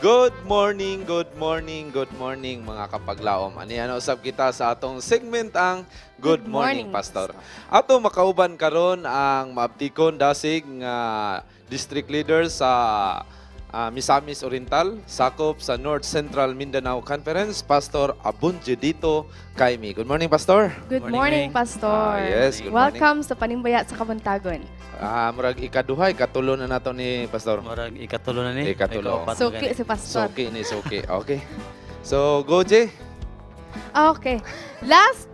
Good morning, good morning, good morning, mga kapaglaom. Aniya na usab kita sa atong segment, ang Good Good Morning, Morning, Pastor. Ato makauban karon ang maabtikon dasig nga district leader sa Misamis Oriental, sakop sa North Central Mindanao Conference, Pastor Abunjudito Kaimi. Good morning, Pastor. Good Morning, morning, Wing. Pastor. Ah, yes, good morning. Welcome sa Panimbaya sa Kabuntagon. Murag ikaduhay, katulo na nato ni Pastor. Murag ikatulo na ni. Ikatulo. Ikaapat na Suki gani. Si Pastor. Suki ni suki. Okay. So, go, Jay. Okay. Last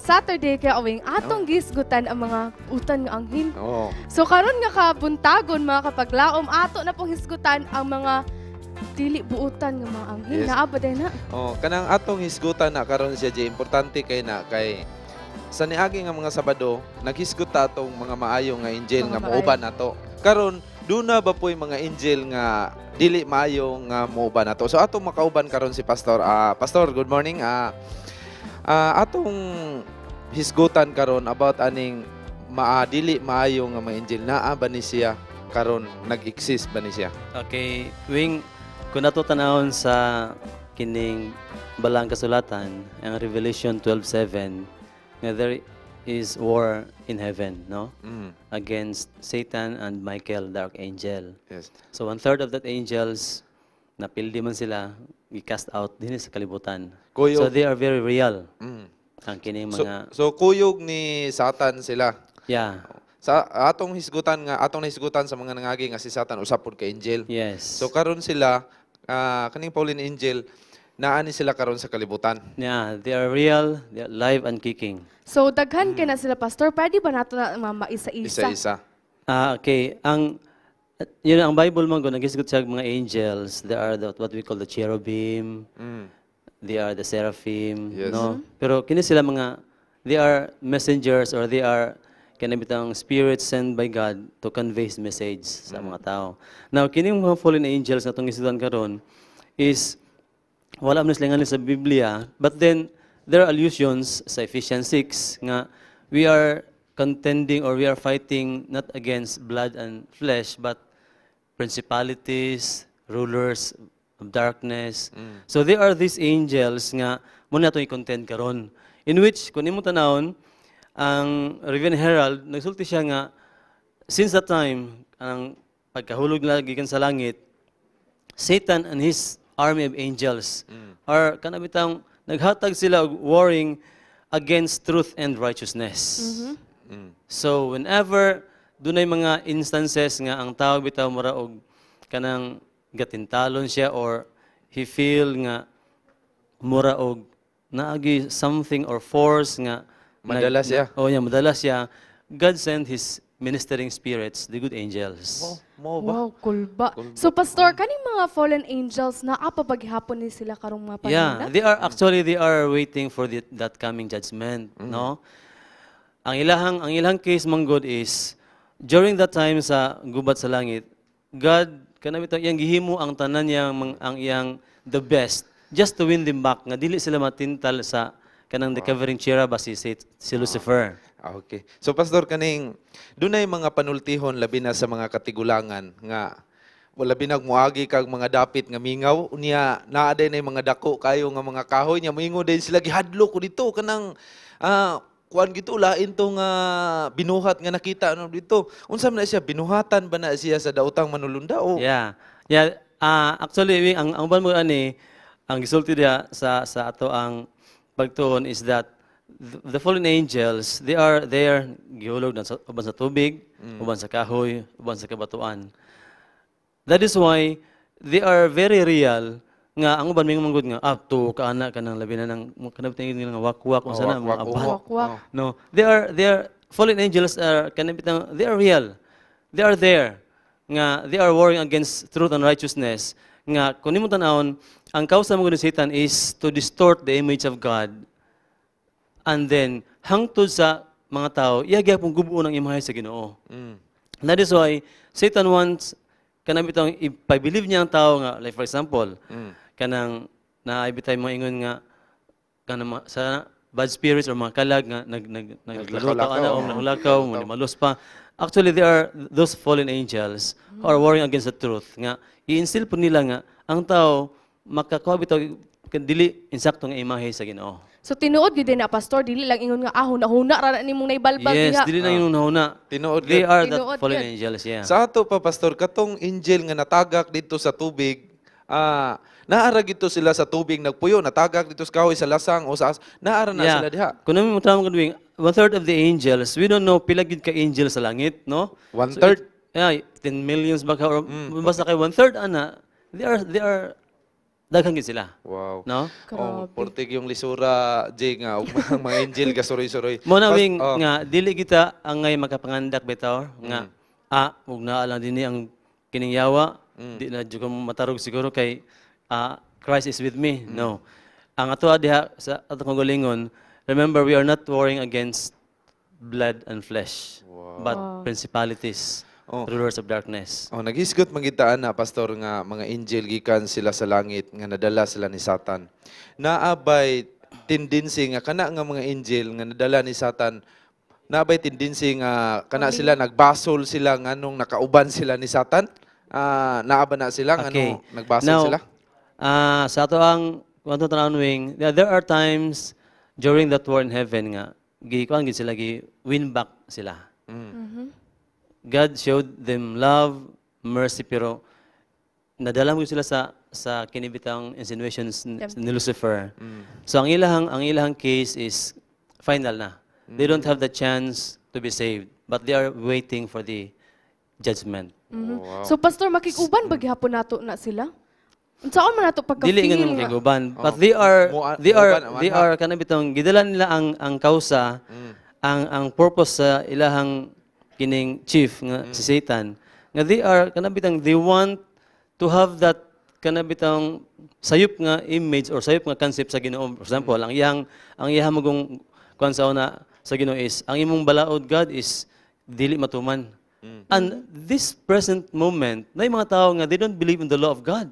Saturday kay Awing, atong gihisgutan ang mga buutan nga anghel. Oh. So karon nga kabuntagon, mga kapaglaom, ato na pong hisgutan ang mga dili buutan nga mga anghel. Yes. Naa ba diay na? Oh, kanang atong hisgutan na karon siya, Jay, importante kay na kay sa niagi nga mga Sabado, naghisgot ta atong mga maayo nga angel Mga nga maayo. muuban nato. Karon, duna ba po'y mga angel nga dili maayo nga muuban nato? So atong makauban karon si Pastor. Pastor, good morning. Atong hisgutan karon about aning dili maayo nga mga angel. Naa ba ni siya karon, nag-exist ba ni siya? Okay, Wing, kung nato tanawon sa kining balang kasulatan, ang Revelation 12:7, nga there is war in heaven, no? Against Satan and Michael, the archangel. So one third of that angels, napildi man sila, gi-cast out din sa kalibutan. Kuyog. So they are very real. Ang kining mga So kuyog ni Satan sila. Yeah. Sa atong hisgutan nga atong nahisgutan sa mga nangagi nga si Satan usa pud ka angel. Yes. So karon sila, kaning fallen angel, naa ni sila karon sa kalibutan. Yeah, they are real, they are live and kicking. So daghan kay na sila, Pastor. Pwede ba nato na maisa-isa? Isa-isa. Ah, okay. Ang yun ang Bible man gud naghisgot siya og mga angels. There are the, what we call the cherubim, they are the seraphim, no? Pero kini sila mga they are messengers or they are kanang bitang spirits sent by God to convey His message sa mga tao. Now, kining mga fallen angels na itong hisgutan karon is wala man sila ngalan sa Biblia, but then there are allusions sa Ephesians 6 nga we are contending or we are fighting not against blood and flesh but principalities, rulers of darkness. So there are these angels nga mao na atong i-contend karon. In which kung imo tanawon ang Review and Herald, nagsulti siya nga since that time, ang pagkahulog nila gikan sa langit, Satan and his army of angels are kana bitang naghatag sila og warring against truth and righteousness. So whenever dunay mga instances nga ang tao bitaw mura og kanang gatintalon siya or he feel nga mura og naagi something or force nga Madala siya. Oh yeah, madala siya. God sent his ministering spirits, the good angels. Mo mo ba? Wow, kulba. So Pastor, kaning mga fallen angels, naa pa ba gihapon ni sila karong mga panahon Yeah, na? they are actually they are waiting for that coming judgment, no? Ang ilahang case man gud is during that time sa gubat sa langit, God kana bitaw iyang gihimo ang tanan niyang ang iyang the best just to win them back nga dili sila matintal sa kanang the covering cherub ba si Lucifer. Ah, okay. So Pastor, kaning dunay mga panultihon labi na sa mga katigulangan nga wala labi na muagi kag mga dapit nga mingaw, unya naa day na mga dako kayo nga mga kahoy nya moingon din sila, "Gihadlok ko dito kanang kuan gito, lain to nga binuhat nga nakita ano dito." Unsa man na siya, binuhatan ba na siya sa daotang manulunda o Yeah. Yeah, actually ang uban mo ani ang gisulti diha sa ato ang pagtuon is that the fallen angels, they are there, gihulog na sa uban sa tubig, uban sa kahoy, uban sa kabatuan. That is why they are very real nga ang uban mingon man gud nga to kaana kanang labi na nang kanang tingin nga wakwak, unsa na mga wakwak, abat. Wakwak. No, they are fallen angels are kanang bitang they are real. They are there. Nga they are warring against truth and righteousness. Nga kung nimo tan-awon, ang kausa mo ni Satan is to distort the image of God. And then hangtod sa mga tao, iya gyapon gubuon ang imahe sa Ginoo. That is why Satan wants kanang bitang ipa-believe niya ang tao nga, like for example, kanang naay bitay mga ingon nga kanang sa bad spirits or mga kalag nga nag nag naglakaw ana o naglakaw, malos pa. Actually, they are those fallen angels who are warring against the truth nga i-instill po nila nga ang tao makakuha bitaw dili insakto nga imahe sa Ginoo. So tinuod gyud na, Pastor, dili lang ingon nga ah huna-huna ra na nimong naibalbal Yes, diha. dili lang yung huna. Tinuod They gyud. are the Tinuod fallen gyud. angels, yeah. Sa ato pa, Pastor, katong angel nga natagak dito sa tubig, naara gito sila sa tubig nagpuyo, natagak dito sa kahoy, sa lasang o sa naara na sila diha. Kung namin mo tawag wing, one third of the angels, we don't know pila gid ka angels sa langit, no? One So third? Yeah, 10 millions ba ka or basta kay one third ana, they are daghan gid sila. No? Oh, portig yung lisura, Jay, nga, ug mga angel ka suroy-suroy. Mo na wing oh, nga dili kita angay makapangandak bitaw nga ug naa lang dinhi ang kining yawa, di na jud ko matarog siguro kay Christ is with me. No. Ang ato diha sa atong kaugalingon, remember, we are not warring against blood and flesh but principalities, rulers of darkness. Oh, naghisgot magitaan na, Pastor, nga mga angel gikan sila sa langit nga nadala sila ni Satan. Naabay tendency nga kana nga mga angel nga nadala ni Satan, naabay tendency nga kana sila nagbasol sila nganong nakauban sila ni Satan? Naa ba na sila nganong nagbasol Now, sila? Sa ato ang kung ato tan-awon wing, there are times during that war in heaven nga gi kuan gid sila, gi win back sila. God showed them love, mercy, pero nadala mo sila sa kinibitang insinuations ni Lucifer. So ang ilahang case is final na. They don't have the chance to be saved, but they are waiting for the judgment. So Pastor, makikuban ba gihapon nato na sila? Unsaon man nato pagka-feel Dili nga nga- makiguban, but they are they are muuban, they amanha. are kanang bitong gidala nila ang kausa, ang purpose sa ilahang kining chief nga si Satan nga they are kanang bitang they want to have that kanang bitang sayop nga image or sayop nga concept sa Ginoo. For example, ang iyang magong kuan sa una sa Ginoo is ang imong balaod, God, is dili matuman. And this present moment, na mga tao nga they don't believe in the law of God.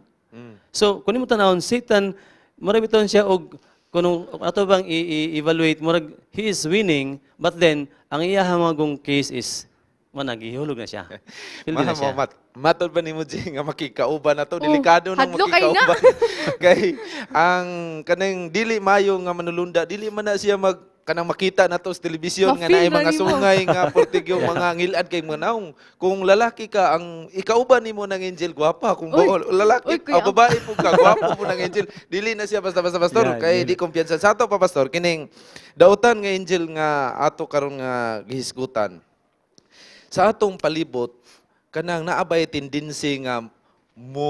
So, kung nimo tanawon, Satan, murag bitaw siya og kung ato bang i-evaluate, murag he is winning, but then ang iyahang magong case is managihulog na siya. Pildi na siya. Matod ba nimo, Jay, nga makikauban na to? Delikado nang Hadlok kay na. makikauban. Kay ang kanang dili mayo nga manulunda, dili man na siya mag kanang makita na to sa telebisyon nga Ma-feel naay na mga nimo. sungay nga portig yung mga ngilad kay mga naong. Kung lalaki ka, ang ikauban nimo ng angel gwapa. Kung Uy. lalaki, Uy, kuya. o babae po ka, gwapo po ng angel. Dili na siya basta-basta, Pastor. Yeah, kay di kumpiyansa. Sa ato pa, Pastor, kining dautan nga angel nga ato karon nga gihisgutan. Sa atong palibot, kanang naabay tendency nga mo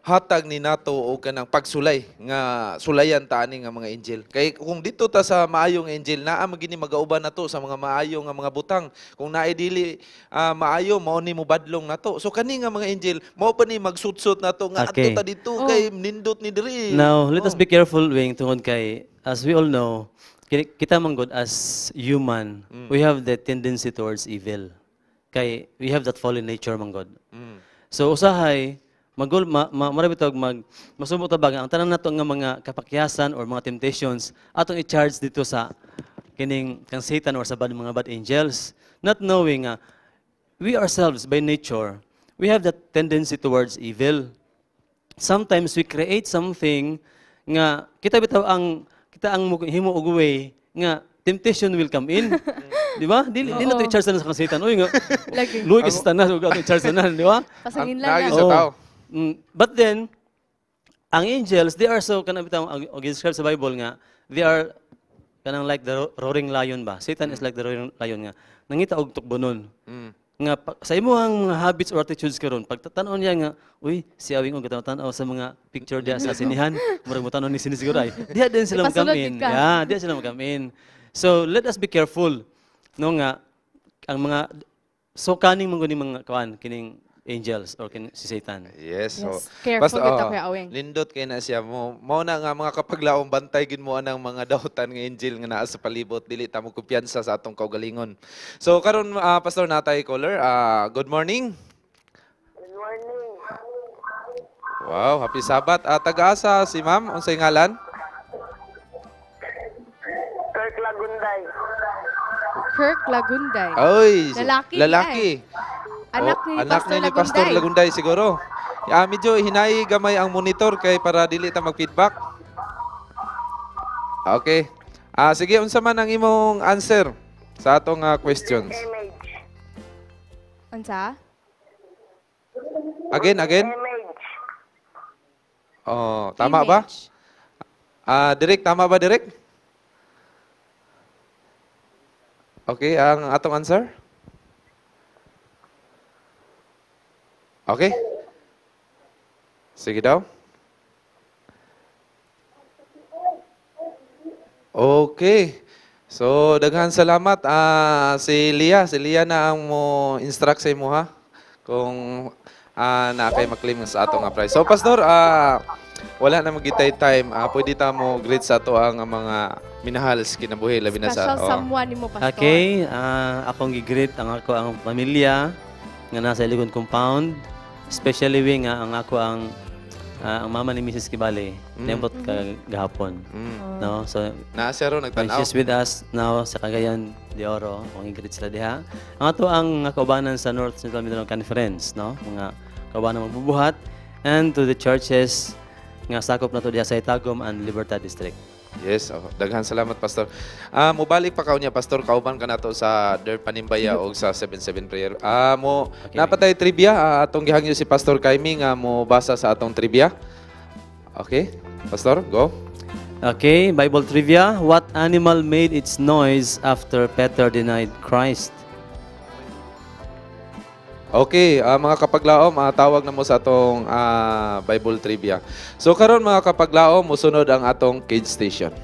hatag ni nato o kanang pagsulay nga sulayan ta ani nga mga angel? Kay kung dito ta sa maayong angel, naa magini magauban nato sa mga maayo nga mga butang. Kung naay dili maayo, mao ni mo badlong nato. So kani nga mga angel, mao pa ni magsutsot nato nga adto ta dito kay nindot ni diri. Now, let us be careful, wing, tungod kay, as we all know, kita man gud as human, we have the tendency towards evil. Kay we have that fallen nature man gud. So usahay magul ma, ma, mura bitawg mag masubo ta ba nga ang tanan nato nga mga kapakyasan or mga temptations atong i-charge dito sa kining kang Satan or sa bad mga bad angels, not knowing nga we ourselves by nature, we have that tendency towards evil. Sometimes we create something nga kita bitaw ang kita ang himo og way nga temptation will come in. Di ba? Di na to i-charge na sa kang Satan. Uy nga. Lagi. Luoy ka sa tanan ug ato i-charge na, di ba? Pasangin Ang- lang naagi na. sa tao. But then ang angels, they are so kanang bitaw ang ang describe sa Bible nga they are kanang like the roaring lion ba? Satan is like the roaring lion nga nangita og tukbonon. Nga sa imong mga habits or attitudes karon, pagtatan-on niya nga, uy, si Awing og tan-aw sa mga picture diha sa sinihan, murag mo tan-on ni sini siguro ay. Diha din sila Ipasulod mag-come in. gid ka. Yeah, diha sila mag-come in. So let us be careful no nga ang mga so kaning man gud ni mga kuan kining angels or kining si Satan. Yes. So, Yes. Careful basta, kita, oh, Kuya Aweng. Nindot kay na siya mo. Mao na nga mga kapaglaom, bantay gid mo anang mga dautan nga angel nga naa sa palibot, dili ta mo kumpiyansa sa atong kaugalingon. So karon, Pastor, natay caller. Good morning. Good morning. Wow, happy Sabbath. Taga-asa si ma'am? Unsay ngalan? Kirk Lagunday. Kirk Lagunday. Oy, Lalaki lalaki. Anak Oh, ni anak Pastor ni Pastor Lagunday. Lagunday siguro. Ah, medyo hinayi gamay ang monitor kay para dili ta mag-feedback. Okay. Ah, sige, unsa man ang imong answer sa atong questions? Image. Unsa? Again, again? Image. Oh, tama ba? Image. Ah, Direk, tama ba, Direk? Okay, ang atong answer? Okay. Sige daw. Okay. So, daghan salamat. Ah, si Lia na ang mo instruct sa imo ha kung na kay maklaim sa atong nga prize. So, Pastor, wala na magitay time. Ah, pwede ta mo greet sa ato ang mga minahal sa kinabuhi labi na sa Special oh. someone nimo, Pastor. Okay, akong gi-greet ang ako ang pamilya nga nasa Iligon compound, especially wi nga ang ako ang mama ni Mrs. Kibali, niabot kagahapon. No? So Naa siya ron when nagtan-aw. she's with us now sa Cagayan de Oro, akong i-greet sila diha. Ang ato ang kaubanan sa North Central Mindanao Conference, no? Mga kaubanan magbubuhat and to the churches nga sakop na to diha sa Itagum and Libertad District. Yes, oh, daghan salamat, Pastor. Ah, mobalik pa ka unya, Pastor, kauban ka nato sa Der Panimbaya og sa 77 prayer. Ah, mo Okay. napatay trivia, atong gihangyo si Pastor Kaimi nga mo basa sa atong trivia. Okay? Pastor, go. Okay, Bible trivia. What animal made its noise after Peter denied Christ? Okay, mga kapaglaom, tawag na mo sa atong Bible trivia. So karon, mga kapaglaom, musunod ang atong Kids Station.